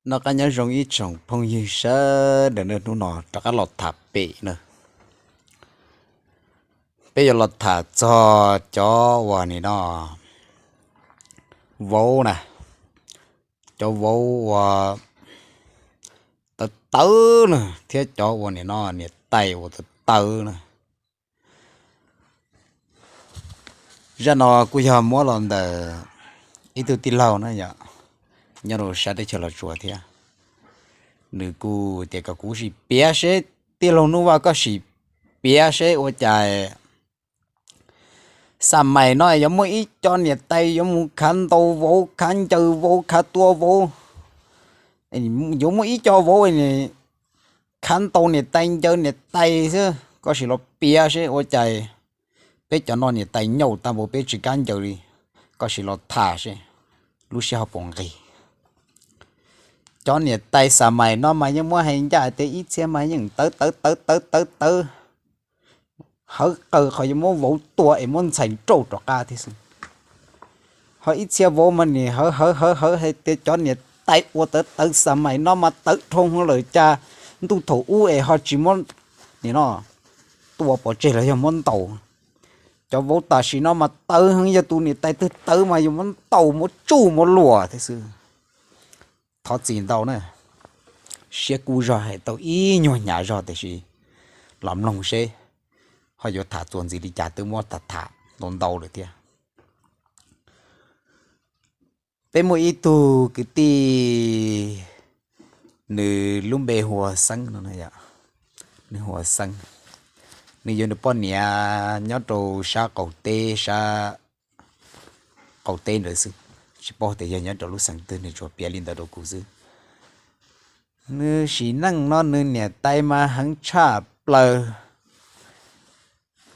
Noj qab nyob zoo ib tsoom phooj ywg sawv daws na, hnub no rov qab los tham pem na. Peb yuav los tham txog cov uas nim no vauv na, cov vauv uas tawv tawv na, thiab cov uas nim no niam tais uas tawv tawv na. Zaj no kuj yog muab los ntawm ib tug tij laug na yom, nyob rau sab teb chaws Los Tsuas thiab. Nws kuj tias kom kuv sim piav seb, tij laug Nuj Vaj, koj sim piav seb ua cas xa mais no yuav muaj ib co niam tais yuav mus khav ntaus vauv, khav ncaws vauv, khav tua vauv. Yuav muaj ib co vauv khav ntaus niam tais, ncaws niam tais xwb. Koj sim los piav seb ua cas peb cov no niam tais nyaum tag npaum peb tsis kam ncaws li. Koj sim los tham seb lub siab ho puas nqig. Cov niam tais xa mais no mas yeej muab hais ncaj tias ib txhia mas yeej tawv tawv tawv tawv tawv tawv, hawv qawg qhov yuav muab vauv tua es muab ntxhais nrauj rov qab thiab xwb. Ho ib txhia vauv mas nim hawv hawv hawv hawv hais tias cov niam tais ua tawv tawv xa mais no mas tawv dhau lawm, cas ntuj thaum ub es ho tsis muab nim no tua pov tseg los yog muab ntaus. Cov vauv tam sim no mas tawv heev, yog tus niam tais twg tawv mas yuav muab ntaus, muab tsuj, muab luam thiab xwb. Thov txim ntau na, siab kub zog hais tau ib nyuag hnyav zog, tiam sis los mloog seb ho yuav tham txuas ntxiv li cas, twb muab tham tham ntau ntau lawm thiab. Peb muaj ib tug kwv tij, nws lub npe hu ua Xeeb no, nws hu ua Xeeb. Nws yuav nws poj niam nyob rau sab qaum teb, sab qaum teb ntawd xwb, tsis paub tias yog nyob rau lub xeev twg, nws tsuas piav li ntawd rau kuv xwb. Nws sim neej no nws niam tais mas heev tshaj plaws.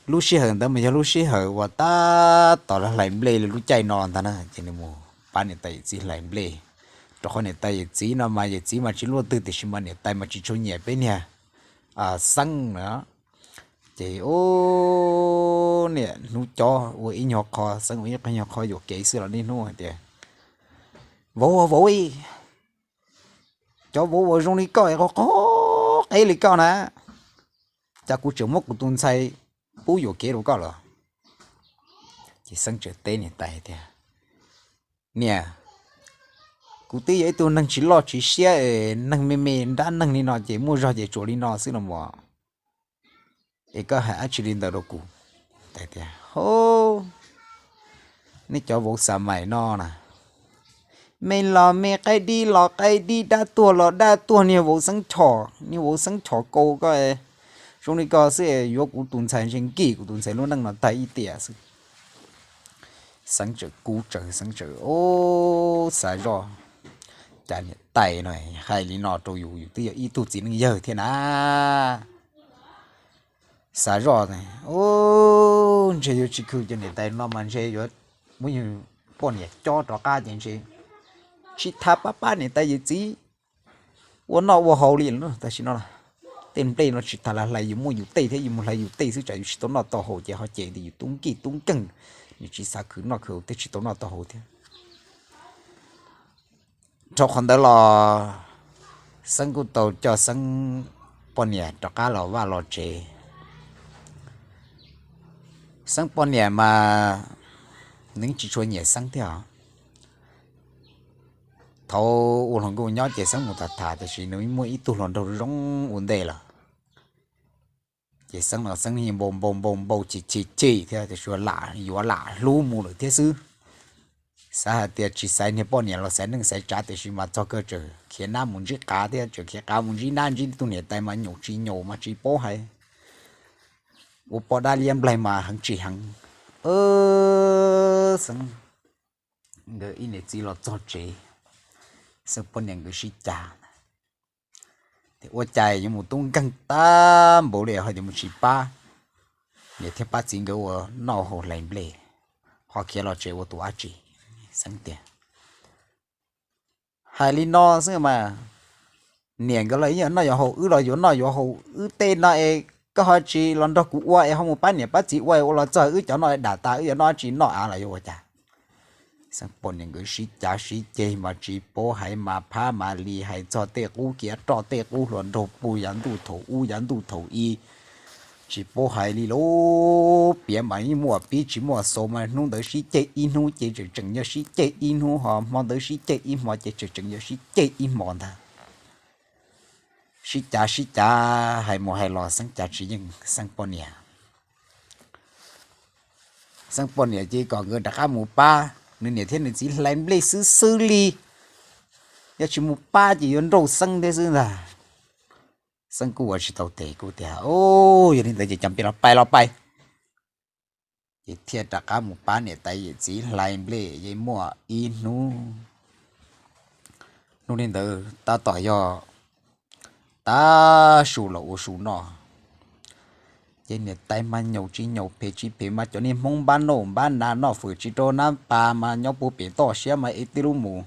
Lub sij hawm ntawd mas yog lub sij hawm uas tab tom hlais nplej li lub caij no ntag na, ces nws mus pab niam tais yawm txiv hlais nplej, rau qhov niam tais yawm txiv no mas yawm txiv mas tsis luaj twg, tiam sis mas niam tais mas tsis tshua nyiam peb niag Xeeb na. Ces ub, niaj hnub cov ua ib nyuag qho, Xeeb ua ib nyuag qho yuam kev xwb los niaj hnub hais tias, vauv, vauv, cov vauv uas zoo li koj, qhov qhov qeb li koj na, cas kuv tseem muab kuv tus ntxhais pub yuam kev rau koj lawm. Ces Xeeb txawm teb niam tais tias, niam, kuv twb yog ib tug neeg tsis loj tsis siab, neeg me me nrab neeg li no ces muaj zog ces tsuas li no xwb los mas, es koj hais dab tsi li ntawd rau kuv? Hos, nej cov vauv xa mais no na, me los me qaib dib los qaib dib, dab tuag los dab tuag, niag vauv Xeeb chom, niag vauv Xeeb chom kau koj, zoo li koj xwb yuav kuv tus ntxhais ntshe nkim kuv tus ntxhais lub neej no tag ib tiam xwb. Xeeb txawm kub tsaws, Xeeb txawm ub xav zoj, cas niam tais no hais li no rau yus, yus twb yog ib tug txiv neej yawg thiab na. Xav zoj, ub, ntshe yuav tsis khwv cov niam tais no mas ntshe yuav muab yus poj niam cob rov qab ces ntshe tsis tas pab pab niam tais yawm txiv ua noj ua haus li lawm tam sim no. Tej nplej no tsis tas hlais, yus muaj yus tej thiab, yus mus hlais yus tej xwb, tsam yus tsis tau noj tau haus ces ho cem tias yus tub nkeeg tub nkeeg, nws tsis xav khwv noj khwv haus thiab tsis tau noj tau haus thiab. Dhau qhov ntawd los Xeeb kuj tau coj Xeeb poj niam rov qab los vaj los tsev. Xeeb poj niam mas nws tsis tshua nyiam Xeeb thiab os. Thaum ua hluas nkauj nyob ces Xeeb mus tham tham, tiam sis nws muaj ib tug hluas nraug zoo ua ntej lawm. Ces Xeeb los Xeeb yeej npau npau npau npau chim chim chim thiab, tiam sis yuav lam hlub mus lawm thiab xwb. Xav hais tias tsis xaiv niag poj niam los xaiv neej xaiv tsav, tiam sis mas txog kawg tseem khiav nab mus ntsib qav thiab, tseem khiav qav mus ntsib nab ntsib tug niam tais mas nyaum tsis nyaum mas tsis paub hais. Ua poj dab liab nplaig mas heev tsis heev. Xeeb nkawd ib niam txiv los txog tsev, Xeeb poj niam nkawd sib cav tias ua cas yuav mus tub nkeeg tag npaum li ho yuav mus tsis pab niam thiab pab txiv nkawd ua noj haus hlais nplej, ho khiav los tsev ua tus dab tsi? Xeeb tias, hais li no xwb mas, niam nkawd los ib yam noj yuav haus, wb los yuav noj yuav haus, wb tej no es koj ho tsis los nrog kuv ua es ho mus pab niam pab txiv ua, ua los txog wb cov no dam tas wb yuav noj dab tsi, noj av los yuav ua cas? Xeeb poj niam nkawd sib cav sib ceg mas tsis paub hais mas phab mas li, hais txog tej qub kiav roj tej qub hluas nraug puag yav ntuj thaum ub yav ntuj thaum i, tsis paub hais li lauj. Piav mas yeej muaj pib tsis muaj xaus mas hnub ntawd sib ceg ib hnub ces tseem tseem yog sib ceg ib hnub, ho hmo ntawd sib ceg ib hmo ces tseem tseem yog sib ceg ib hmo ntag. Sib cav sib cav hais mus hais los Xeeb cav tsis yeej Xeeb poj niam. Xeeb poj niam ces kom nkawd rov qab mus pab, nws niam thiab nws txiv hlais nplej xwb xwb li, yog tsis mus pab ces yuav nrauj Xeeb thiab xwb ntag. Xeeb kuj ua tsis tau tes kuj tias, Yog li ntawd ces cov npe los pais los pais. Ces thiaj rov qab mus pab niam tais yawm txiv hlais nplej yeej muaj ib hnub. Hnub li ntawd tab tom yog tav su los ua su noj, ces niam tais mas nyaum tsis nyaum phem tsis phem mas cov niag Hmoob npab noj npab na noj fawm tsis rau nab pas mas nyob puag pem toj siab mas ev tej lub mus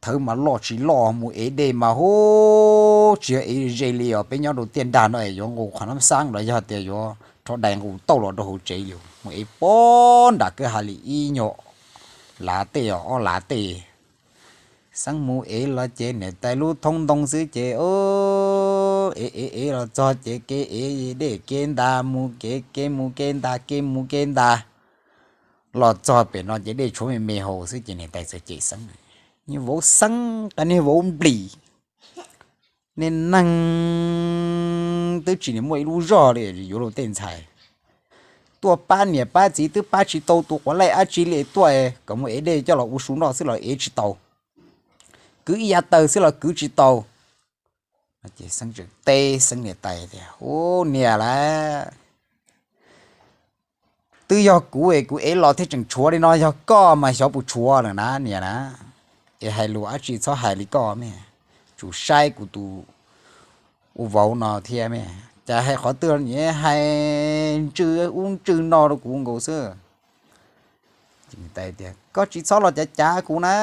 thawv mas loj tsis loj mus ev dej mas hu tsis yog ev ze li os. Peb nyob rau tiaj nrag no es yuav nqus qhov nab xab los yog tias yuav rho dais nqus tauj los rau hauv tsev li mus ev pob nram kwj ha li ib nyuag lav tej os ob lav tej. Xeeb mus ev los ces niam tais lub thoob ntoo xwb ces ev ev ev los txog ces kev ev dej kev ntas mus kev kev mus kev ntas kev mus kev ntas los txog pem no ces dej tshuav me me haus xwb ces niam tais txawm cem Xeeb, Niag vauv Xeeb, qab niag vauv nplis, niag neeg twb tsis muaj ib lub zog li yuav luag tej ntxhais, tuaj pab niam pab txiv twb pab tsis tau tus quav laij dab tsi li tuaj kom mus ev dej coj los ua su noj xwb los ev tsis tau, kwv ib yav taw xwb los kwv tsis tau. Ces Xeeb teb Xeeb niam tais tias, Ub niam lauj, twb yog kuv es kuv ev los thiaj tseem tshuav li no, yog koj mas xyov puas tshuav lawm na niam na. Es hais lus dab tsi txhob hais li koj me, tsum saib kuv tus ua vauv no thiab me, cas hais qhov twg nyiam hais ntsws ub ntsws no rau kuv nkaus xwb. Koj tsis txhob los cav cav kuv na,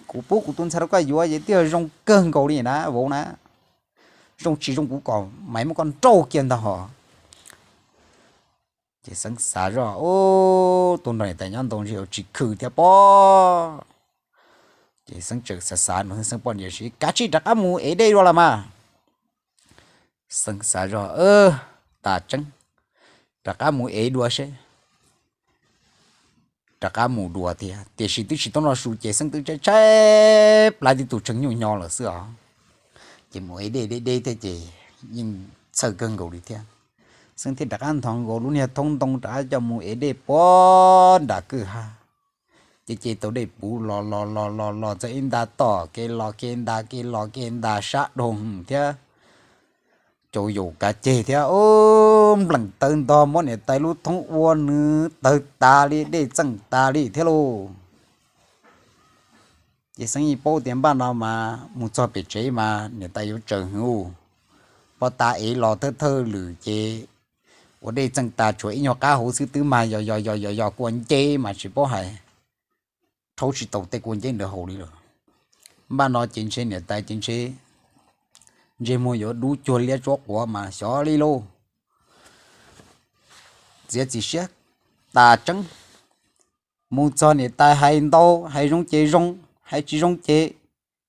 kuv pub kuv tus ntxhais rau koj yuav ces twb yog zoo kawg nkaus li na vauv na, zoo tsis zoo kuv kom mas muab koj nrauj kiag ntag hos. Ces Xeeb xav zoj, Ub, tuaj nrog niam tais nyob ntau ntshe yuav tsis khw thiab pob. Ces Xeeb tseem xav xav no Xeeb poj niam, Kav tsij rov qab mus ev dej dua los mas. Xeeb xav zoj, Tas tseeb, rov qab mus ev dua seb. Rov qab mus dua thiab tiam sis twb tsis tau noj su ces Xeeb twb tshaib tshaib plab tib tug tshee nyuj nyo lawm xwb os. Ces mus ev dej deb deb thiab ces yeej txhawj kawg nkaus li thiab. Xeeb thiaj rov qab nthos nkaus lub niag thoob ntoo rov qab coj mus ev dej puag nram kwj ha. Ces ces tau dej puv los los los los los txog ib nta toj kev los kev ntas kev los kev ntas sab dhau thiab. Cau yaus kav ceg thiab npleem tawv ntog muab niam tais lub thoob ua nws tawg tas li dej txeej tas li thiab lauj. Ces Xeeb yeej paub tias npaj no mas mus txog pem tsev mas niam tais yuav tsaws hwv u. Pob tas ev los thawj thawj lwm ces ua dej txeej tas tshuav ib nyuag qab hauv xwb twb mag yos yos yos yos yos kua nceb mas tsis paub hais rhaub tsis tau tej kua nceb ntawd haus li lawm. Npaj no ces ntshe niam tais ces ntshe ntsej muag yuav dub cuag liab tsuab quav mas xyov li lauj. Txiav txim siab tas tseeb, mus txog niam tais hais ntau hais zoo ces zoo, hais tsis zoo ces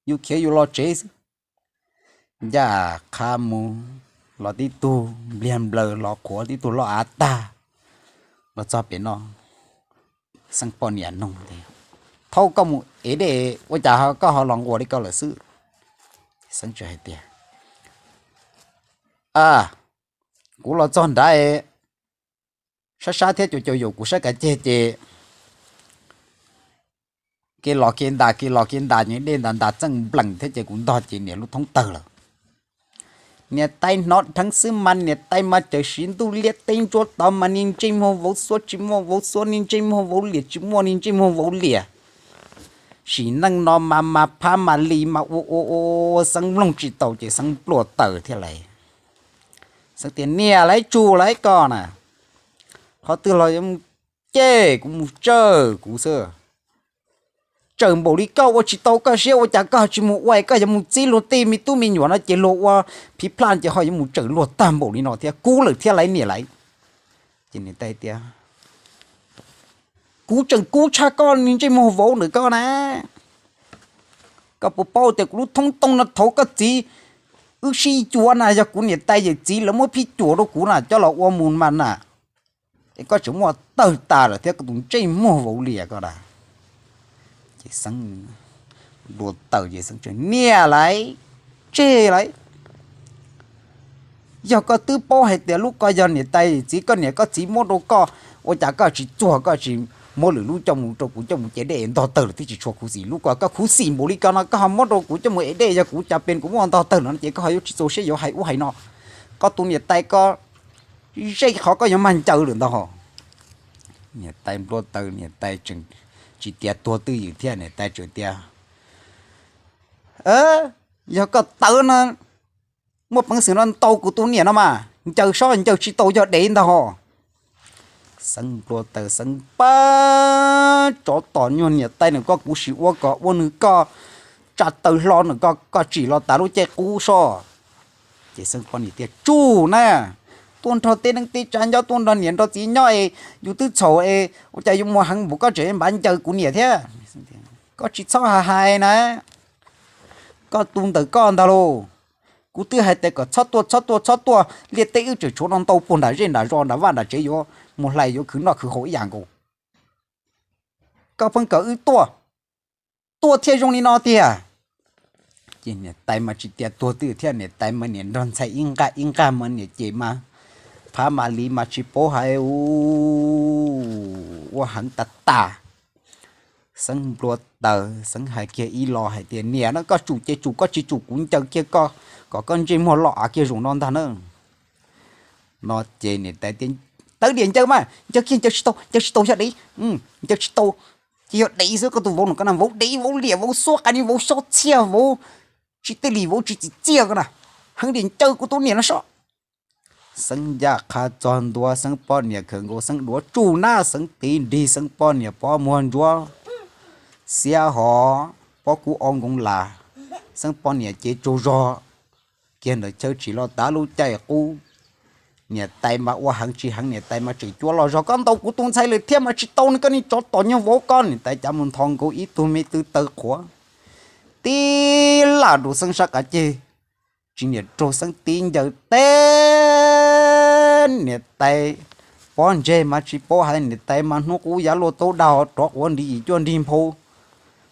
yus khiav yus los tsev xwb. Ncaj qha mus los tib tug npliag nplaws los qhuav tib tug loj av tag los txog pem no. Xeeb poj niam nug tias, Thaub, koj mus ev dej ua cas koj ho los nquas li ko lawm xwb? Xeeb teb hais tias, A, kuv los txog nrad sab sab thiab cau cau yaus kuv sab kav ceg ces kev los kev ntas kev los kev ntas ces dej ntas ntas txeej npleem thiab ces kuv ntog ces niam lub thoob tawg lawm. Niam tais hnov dheev xwb mas niam tais mas cawm siv ntuj liab teb ntsuab tod mas niag ntsej muag vauv xuab tsis muaj vauv xuab, niag ntsej muag vauv liam tsis muaj niag ntsej muag vauv liam. Sim neej no mas mas phab mas li mas ua ua ua Xeeb mloog tsis tau ces Xeeb npluaj taws thiab lauj. Xeeb tias, Niam lauj, tsum lauj koj na, qhov twg los yuav mus cem kuv, mus tsawm kuv xwb. Tsawm npaum li koj ua tsis tau koj siab ua cas koj tsis mus ua, koj yuav mus txib luag tej me tub me nyuam no ces luag ua phiv plaj ces ho yuav mus tsawm luag tag npaum li no thiab, kub lawm thiab lauj niam lauj. Ces niam tais tias, Kuv tseem kub tshaj koj niag ntsej muag vauv ntawm koj na. Koj puas paub tias kuv lub thoob tooj no thaum koj txiv wb sib yuav na yog kuv niam tais yawm txiv lawv muab phij cuam rau kuv na coj los ua mus mas na, es koj tseem muaj tawg tas lawm thiab koj tus ntsej muag vauv liam koj na. Ces Xeeb npau taws ces Xeeb tias niam lawv, tseg lawv, yog koj twb paub hais tias lub ko yog niam tais txiv koj niam koj txiv muab rau koj, ua cas koj tsis txuag koj tsis muab lwm lub coj mus rau kuv coj mus ce dej ntog tawg lawm thiab tsis tshua khuv xim? Lub ko koj khuv xim npaum li ko no koj ho muab rau kuv coj mus ev dej, yog kuv cas pes kuv muaj ntog tawg no ces koj ho yuav tsis txaus siab yuav hais ub hais no. Koj tus niam tais ko zej qhov koj yuav mag ncaws lawm ntag. Niam tais npau taws, niam tais tseem tsis tias tuag twj ywm thiab, niam tais tseem tias, yog koj tawv no muaj peev xwm no ntaus kuv tus niam no mas ncaws sob, ncaws tsis tau yog dev ntag ho. Xeeb npau taws, Xeeb pab tsov tom nyuag niam tais nws, koj kuv sim ua kom ua nws koj tsa taws hlo nws, koj tsim los tas lub caij qub sob. Ces Xeeb poj niam tias tsuj na, tuaj nrog tej neej tej tsav nyob, tuaj nrog niam nrog txiv nyob es yus twb txhaum es ua cas yuav muaj heev npaum koj tseem npav ncaws kuv niam thiab. Koj tsis txhob hais hais na, koj tus ntawm koj ntag lauj. Kuv twb hais tias kom txhob tuaj txhob tuaj txhob tuaj, liaj teb wb tseem tshuav no ntau puag nram zej nram zos nram vaj nram tsev yuav mus hlais yuav khwv noj khwv haus ib yam nkaus. Koj pheej kom wb tuaj, tuaj thiaj zoo li no tiag. Ces niam tais mas tsis tias tuag twj thiab, niam tais mas niam nrog ntxhais ib nqag ib nqag mas niam ces mas phab mas li mas tsis paub hais ua heev tas tas. Xeeb npau taws, Xeeb hais kiag ib los hais tias niam no koj tsum ces tsum, koj tsis tsum kuv ncaws kiag koj kom koj ntsej muag loj av kiag zaum no ntag na. No ces niam tais tias tawv diam ncaws mas ncaws kiag, ncaws tsis tau, ncaws tsis tau yog dev, ncaws tsis tau ces yog dev xwb, koj tus vauv no koj na vauv dev vauv liam vauv xuab qas ni vauv xyob txhiaj vauv tsis tej li vauv tsis txim txiaj ko na, heev diam ncaws kuv tus niam no sob. Xeeb ncaj qha txog ntua, Xeeb poj niam khawm nkaus Xeeb duav tsuj na, Xeeb tiv nrig Xeeb poj niam pob muag ntsuab xiab hov, pob kub ob nkoos las, Xeeb poj niam cev tsaug zog kiag ntawm chaw tsim los tav lub caij qub. Niam tais mas ua heev tsis heev, niam tais mas tseem cuab los zog koj ntaus kuv tus ntxhais lawm thiab mas tsis tau ne koj niag tsov tom nyuag vauv koj. Niam tais cav mus nthos nkaus ib tug me tw taw qhuav tib laj rau Xeeb sab qav ceg, tsis niam raug Xeeb tib ncaws teb. Niam tais pob ntseg mas tsis paub hais, niam tais mas hnub qub yav luaj taub dag ho rov quav nrig yim cuaj nrig nphau,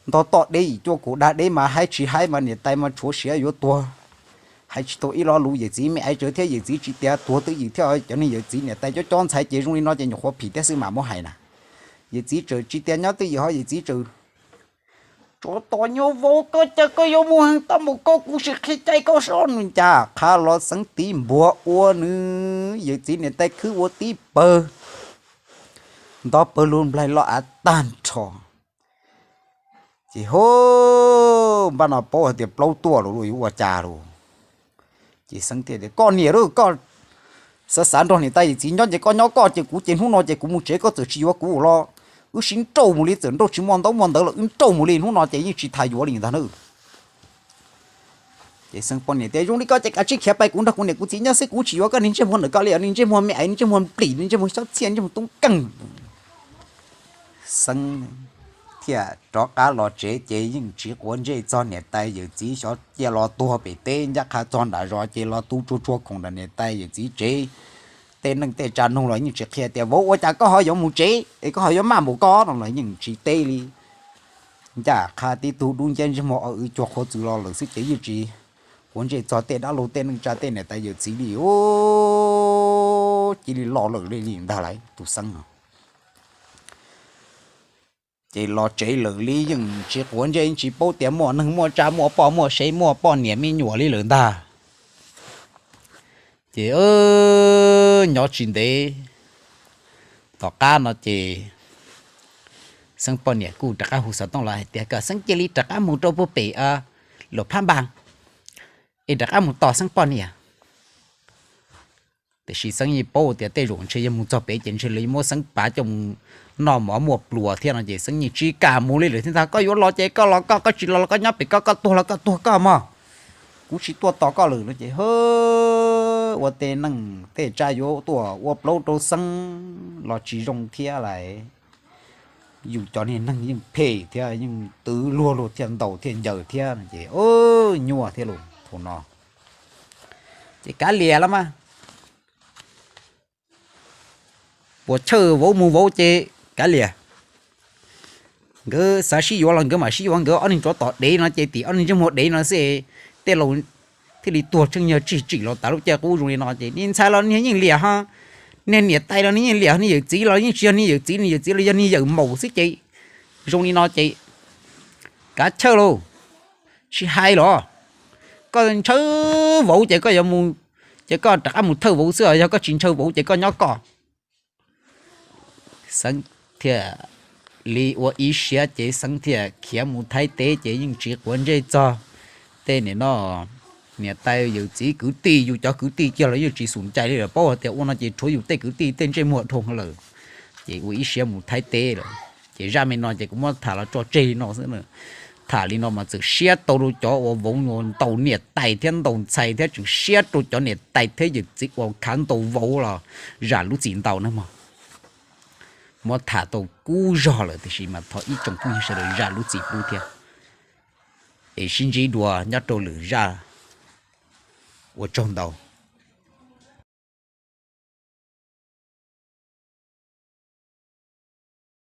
ntog toj deb yim cuaj kaum dag deb mas haib tsis haib mas niam tais mas tshuav siav yuav tuag. Hais tsis tau ib lo lus, yawm txiv me aiv tsawv thiab yawm txiv tsis tias tuag twj ywm thiab, cov niag yawm txiv niam tais cob cob ntxhais ces zoo li no ces nyuam qhuav phim thiab xwb mas muab hais na. Yawm txiv tseem tsis tias nyob twj ywm ho yawm txiv tseem, tsov tom nyuag vauv koj, cas koj yuav muaj heev tau mus koj, kuv sim qhia cai koj sob. Nws ncaj qha los Xeeb tiv npuag ua nws, yawm txiv niam tais khwb ua tib pawg, nto pawg lug nplaig los av tag nrho. Ces hu, npaj no paub hais tias plaub tuaj lawm yuav ua cas lauj. Ces Xeeb thiaj tias koj niam lauj, koj xav xav nrog niam tais yawm txiv nyob ces koj nyob koj, ces kuv ces hnub no ces kuv mus tsev, koj txawm tsis yuav kuv los wb sib nrauj mus li, txawm nrauj tsis muaj ntaub muaj ntawv los wb nrauj mus li, hnub no ces yeej tsis tas yuav li ntag na. Ces Xeeb poj niam tias zoo li koj ces kav tsij khiav pais, kuv nrog kuv niam kuv txiv nyob xwb, kuv tsis yuav koj niag ntsej muag ntawm koj li os, niag ntsej muag me aiv, niag ntsej muag nplim, niag ntsej muag xyob txhiaj, niag ntsej muag tub nkeeg. Xeeb thiaj rov qab los tsev ces yeej tsis quav ntsej txog niam tais yawm txiv, xyov cia los tuag pem teb, ncaj qha txog nram zos ces los tu tsuag tsuag khoom nram niam tais yawm txiv tsev. Tej neej tej tsa nug los yeej tsis qhia tias vauv ua cas koj ho yuav mus tsev es koj ho yuav maj npaum ko no los yeej tsis teb li. Ncaj qha tib tug dub nciab ntsej muag o wv cuag qhua txwv los lawm xwb ces yeej tsis quav ntsej txog tej dab laug tej neej tsa tej niam tais yawm txiv li. Ub, cia li los lawm li ntag lauj tus Xeeb no. Ces los tsev lawm li yeej tsis quav ntsej, tsis paub tias muaj neeg muaj tsa muaj poj muaj sev muaj poj niam me nyuam li lawm ntag. Ces nyob tsis ntev tom qab no ces Xeeb poj niam kuj rov qab hu xov tooj los hais tias kom Xeeb cia li rov qab mus rau puag pem Luam Phab Npas es rov qab mus tos Xeeb poj niam. Tiam sis Xeeb yeej paub tias tej zaum ntshe yog mus txog pem ces ntshe lawv yuav muab Xeeb pav coj mus noj mov muaj pluas thiab no ces Xeeb yeej tsis kam mus li lawm thiab ntag. Koj yuav los ces koj los koj, koj tsis los los koj nyob pem koj, koj tuag los koj tuag koj mog, kuv tsis tuaj tos koj lawm no ces hu, ua tej neej tej tsa yuav tuaj ua plaub rau Xeeb los tsis zoo thiab lauj. yus cov niag neeg yeej phem thiab yeej twv luag luag thiaj ntaus thiaj ncaws thiab no ces nyuaj thiab lauj thaum no. Ces kav liam los mas, puas chawj vauv mus vauv ces kav liam. Nkawd xav sib yuav los nkawd mam sib yuav, nkawd ob niag rov tom dev no ces tim ob niag ntsej muag dev no xwb, tej laus thiaj li tuag tsheej yog tsis tsim los tas lub caij qub zoo li no ces niag ntxhais los niag yeej liam ho, niag niam tais los niag yeej liam, niag yawm txiv los yeej tsis yog niag yawm txiv, niag yawm txiv los yog niag yawm maum xwb ces zoo li no ces kav chawj lauj, tsis hais los. Koj ntshaw vauv ces koj yuav mus, ces koj rov qab mus thawj vauv xwb, yog koj tsis ntshaw vauv ces koj nyob koj. Xeeb thiaj li ua ib siab ces Xeeb thiaj khiav mus Thaib teb ces yeej tsis quav ntsej txog tej niam no, niam tais yawm txiv kwv tij, yus cov kwv tij kiag los yeej tsis xum ncais li lawm, paub hais tias ua no ces rhuav yus tej kwv tij tej ntsej muag dhau lawm. Ces ua ib siab mus Thaib teb lawm. Ces zaj me no ces kuv muab tham los tso tseg li no xwb. Tham li no mas txawm siab tau rau cov uas vauv uas ntaus niam tais thiab ntaus ntxhais thiab tseem siab rau cov niam tais thiab yawm txiv uas khav ntaus vauv los zam lub txim ntau na mog. Muab tham tau kub zog lawm tiam sis mas thov ib tsoom phooj ywg sawv daws zam lub txim pub thiab. Es sib ntsib dua nyob rau lwm zaj. Ua tsaug ntau.